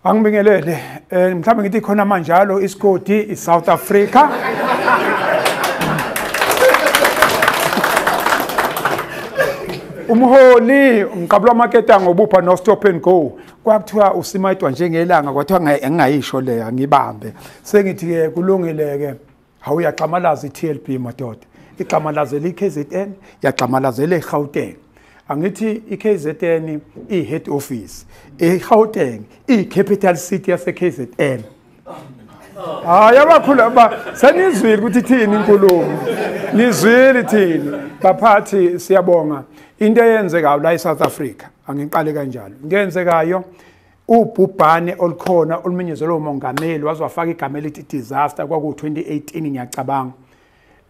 Angibingelele mhlawumbe ngithi khona manjalo isigodi iSouth Africa. Umholi ngiqabula amaketa ngobupha no stop and go. Kwakuthiwa usimayidwa njengelanga kwathiwa ngingayisho le angibambe. Sengithi ke kulungile ke awuyaxamalaza iTLB madoda. Ixamalazela iKZN yaxamalazela eGauteng. Angithi iKZN i-head office, eGauteng i-capital city yase-KZN. Hayi abakhulu aba senizwile ukuthi ithini inkulumo. Nizwile ithini. Baphathi siyabonga. Into eyenzekayo la eSouth Africa, angiqale kanjalo. Into eyenzekayo ubhubhane olukhona olumenyezelwe umongameli waze wafaka igama elithi disaster kwaku-2018 ngiyacabanga.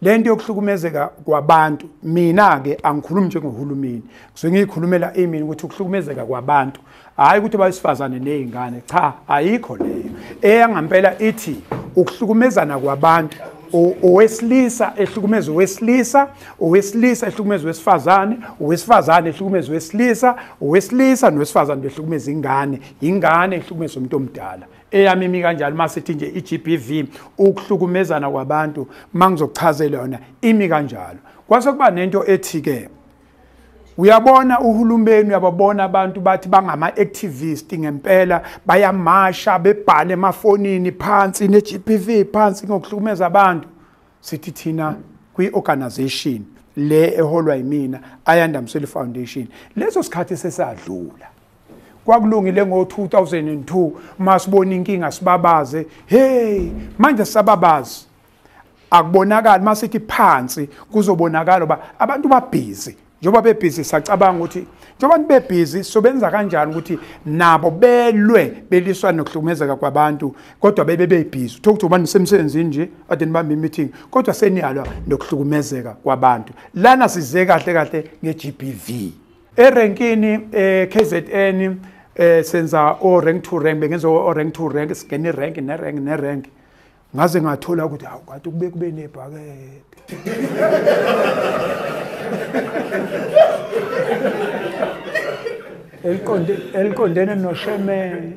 Lento yokuhlukumezeka kwabantu, mina ke angikhulumi njengohulumeni. Ngisuke ngiyikhulumela imini ukuthi ukuhlukumezeka kwabantu, hayi ukuthi abesifazane nezingane, cha ayikho leyo. Eyangampela ithi ukuhlukumezana kwabantu, owesilisa ehlukumeza owesilisa, owesilisa ehlukumeza owesifazane, owesifazane ehlukumeza owesilisa, owesilisa nowesifazane behlukumeza ingane, ingane ehlukumeza umuntu omdala. Eyami imi kanjalo masithi nje iGBV ukuhlukumezana kwabantu mangizokuchazela yona imi kanjalo. Kwase kuba nento ethi ke uyabona uhulumeni uyababona abantu bathi bangama activist ngempela bayamasha bebhale emafonini phansi neGBV phansi ngokuhlukumeza abantu. Sithi thina kwi-organization le eholwa yimina Ayanda Msweli Foundation leso sikhathi sesadlula. Kwakulungile ngo-2002 masibona inkinga sibabaze, hey manje sisababazi akubonakali. Masithi phansi kuzobonakala ba abantu babhizi. Njengoba bebhizi sacabanga ukuthi njengoba abantu bebhizi sobenza kanjani ukuthi nabo belwe beliswa nokuhlukumezeka kwabantu kodwa bebe bebhizi. Uthola ukuthi ubani semsebenzini nje ade nibambe meeting kodwa seniyalwa nokuhlukumezeka kwabantu. Lana size kahle kahle ngeGBV. Erenkini KZN senza o rank to rank, bengenza o rank to rank, singene rank ne rank ne rank. Ngaze ngathola ukuthi hawu kanti kube kube nebhakede. Eliqondene nosheme.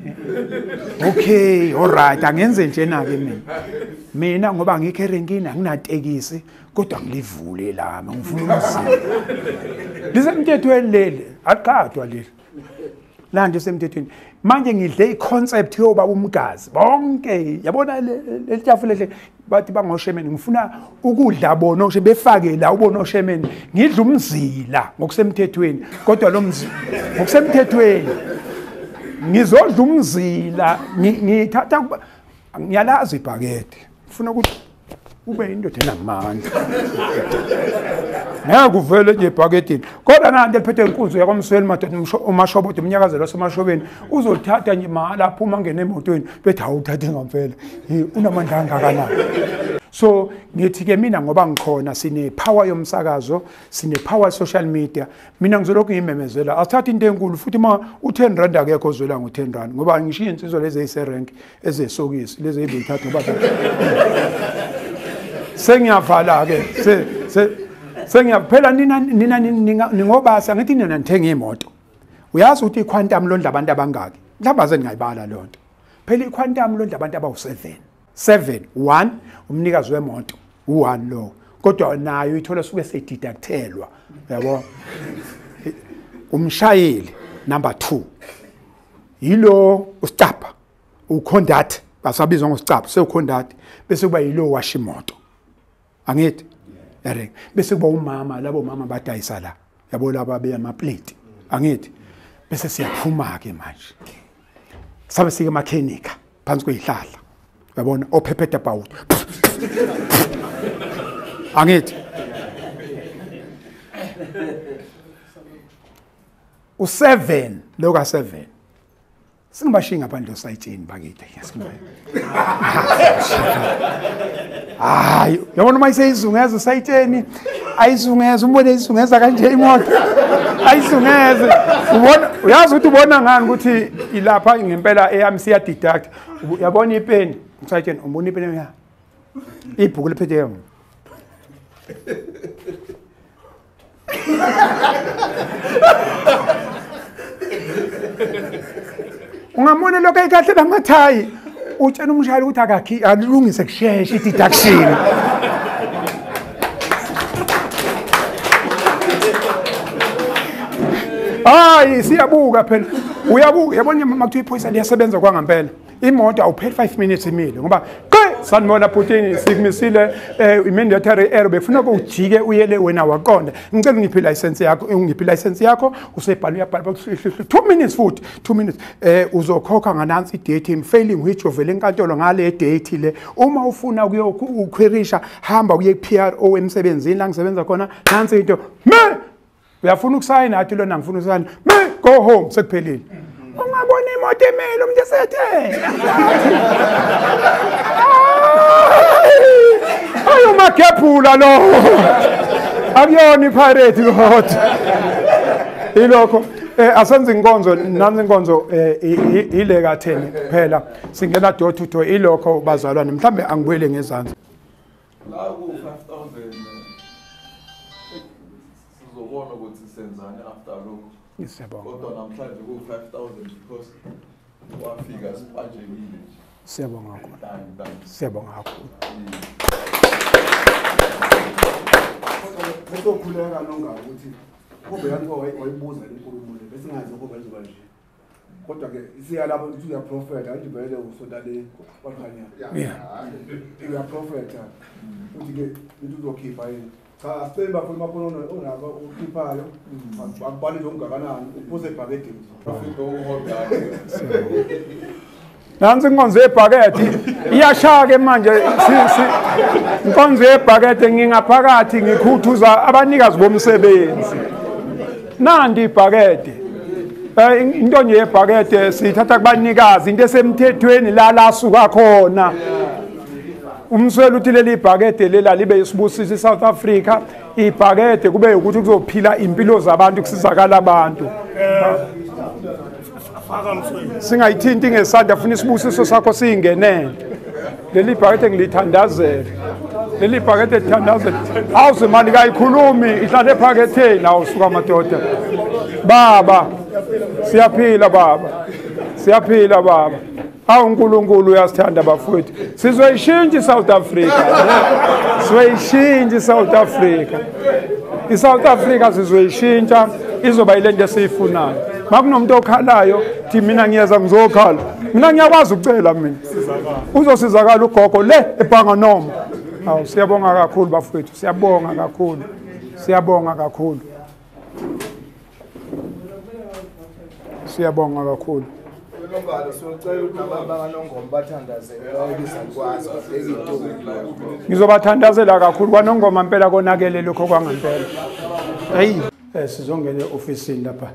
Okay, all right, angenze nje na ke mina. Mina ngoba ngikho erenkini anginatekisi kodwa ngilivule lami ngifuna umzimba. Lisemthethweni leli, aliqhathwa leli. La nje semthethweni. Manje ngidle iconcept yoba umgazi. Bonke yabona leli tafula lehle bathi bangoshemeni ngifuna ukudla bona oshe befake la ubona oshemeni ngidla umzila ngokusemthethweni kodwa lo mzila ngokusemthethweni ngizodla umzila ngithatha ngiyalazi ibhakede ngifuna ukuthi ube indoda enamandla. Ngeke kuvele nje ebhaketini. Kodwa nanti eliphethe inkunzi yakwaMsweli madoda uMashobodo umnyakazelo wasemashobeni uzolithatha nje mahala aphuma angene emotweni bethi awuthathe ngempela. Unamandla angakanani. So ngithi ke mina ngoba ngikhona sine power yomsakazo, sine power social media. Mina ngizolokhu ngimemezela. Asithatha into enkulu futhi ma u10 rand akekho ozwela ngo10 rand ngoba ngishiya insizwa lezi eziserank ezesokisi lezi ezithatha ngoba sengiyavala ke sengiyaphela nina nina ningobasa ngithi nina nithenga imoto. Uyazi ukuthi iQuantum londla abantu abangaki? Mhlawumbe aze ngayibala lonto. Phela iQuantum londla abantu abawu7. 7 1 umnikazi wemoto u1 lo. Kodwa nayo ithola suke seyideductelwa. Uyabo? Umshayeli number 2. Yilo usicapha uconduct basabizwa ngosicapha sewuconduct bese kuba yilo washa imoto. Angithi yare bese kuba umama labo mama badayisa la yabo laba beya plate angithi bese siyaphuma ke manje sabe sike makhenika phansi kwezihlahla uyabona ophephetha bawuthi angithi u7 lo ka7 singabashiya ngaphandle osayitsheni bakithi. Hayi yabona uma iseyizungeza usayitsheni ayizungeza umbone izungeza kanje imoto ayizungeze ubona uyazi ukuthi ubona ngani ukuthi ilapha ngempela eyami siya deduct. Uyabona ipeni usayitsheni umbona ipeni ya ibhuku liphethe yona. Ungamona lokho ayikahle lamathayi. Utshela umshayeli ukuthi akakhi alungise kusheshe i-deduction. Hayi siyabuka phela. Uyabuka yabona makuthiwa iphoyisa liyasebenza kwangempela. Imoto awupheli 5 minutes imile ngoba sanibona Putin sikumisile i-mandatory error befuna ukujike uyele wena waqonda. Ngicela ungiphe license yakho, ungiphe license yakho usebhala uyabhala 2 minutes futhi 2 minutes uzokhokha nganansi idate failing which uvele enkantolo ngale date le. Uma ufuna ukuyoquerisha hamba uye PRO emsebenzini la ngisebenza khona nansi into me uyafuna ukusayina athi lona ngifuna ukusayina me go home sekuphelile. Ungabona imoto emele umuntu esethe ayo magephula lo akuyona ipirate kodwa ilokho. Asenze inkonzo nansi inkonzo ile katheni kuphela singena door to door ilokho bazalwane mhlambe angibuyele ngezansi la ku 5000 sizobona ukuthi senzani after lokho. Siyabonga. Kodwa namhlanje ku 5000 because wafika sipanjekile nje. Siyabonga kakhulu. Siyabonga kakhulu. Uzokhuleka nonga ukuthi kube yanto wayibuza inkulumo le bese ngazi ukuba izoba nje. Kodwa ke isiya lapho uthi uyaprofeta manje vele usonta le kwakhanya. Yeah. Uyaprofeta. Uthi ke uthi uzokhipha yini. Cha asicela bafuna maphono onako ukhiphayo akubali nje ungakanani uphuze ebhakedeni. Profit okuhoda. Nansi inkonzo yebhakede iyashaya ke manje inkonzo yebhakede ngingaphakathi ngikhuthuza abanikazi bomsebenzi. Nandi ibhakede. Into nje yebhakede sithatha kubanikazi into esemthethweni la lasuka khona. Umswelo uthi leli ibhakede lela libe isibusiso eSouth Africa ibhakede kube ukuthi kuzophila impilo zabantu kusizakala abantu. Singayithinti ngesandla funa isibusiso sakho siyingenele. Leli ibhakede ngilithandazele. Leli ibhakede lithandazele. Awuze mali kayikhulumi ihlale ephaketheni awusuka madoda. Baba siyaphila baba. Siyaphila baba. Awu uNkulunkulu uyasithanda bafowethu. Sizoyishintsha iSouth Africa. Sizoyishintsha iSouth Africa. iSouth Africa sizoyishintsha izoba ilento esiyifunayo. Makunomuntu okhalayo thi mina ngiyeza ngizokhala. Mina ngiyakwazi ukucela mina. Uzosizakala ugogo le ebhanga noma. Awu siyabonga kakhulu bafowethu. Siyabonga kakhulu. Siyabonga kakhulu. Siyabonga kakhulu. Ngizobathandazela kakhulu kwaNongoma impela konakele lokho kwangempela. Hey, sizongena eofisini lapha.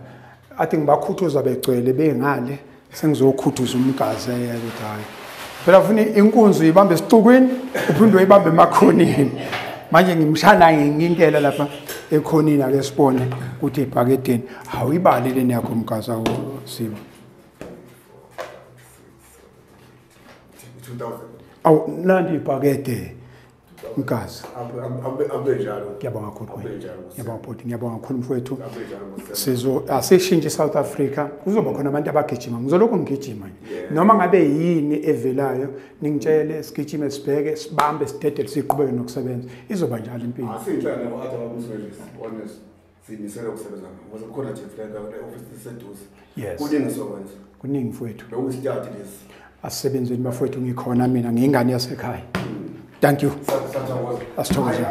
Athi ngibakhuthuza begcwele bengale sengizokhuthuza umgazi ukuthi hayi. Phela ufuna inkunzi uyibambe esicukwini uphinde uyibambe emakhoneni. Manje ngimshana nginkela lapha ekhonini ake sibone ukuthi ibhakedeni. Awuyibali leni yakho umgazi awu Sibo. 2000. Awu nandi ibhakede mgazi. Abe njalo. Ngiyabonga kakhulu. Ngiyabonga bhuti, ngiyabonga kakhulu mfowethu. Sizo asishintshe iSouth Africa. Kuzoba khona abantu abagijima. Ngizolokhu ngigijima nje. Noma ngabe yini evelayo ningitshele sigijime sibheke sibambe sidedele siqhubeke nokusebenza. Izoba njalo impilo. Asinhlanga nabantu ababuswelisi honest. Simisele ukusebenza ngoba kukhona nje flag e-office iseduze. Kuningi sokwenza. Kuningi mfowethu. Lokhu sithathe lesi. Asebenzeni bafowethu ngikhona mina ngiyingane yasekhaya. Thank you. Asithokoze.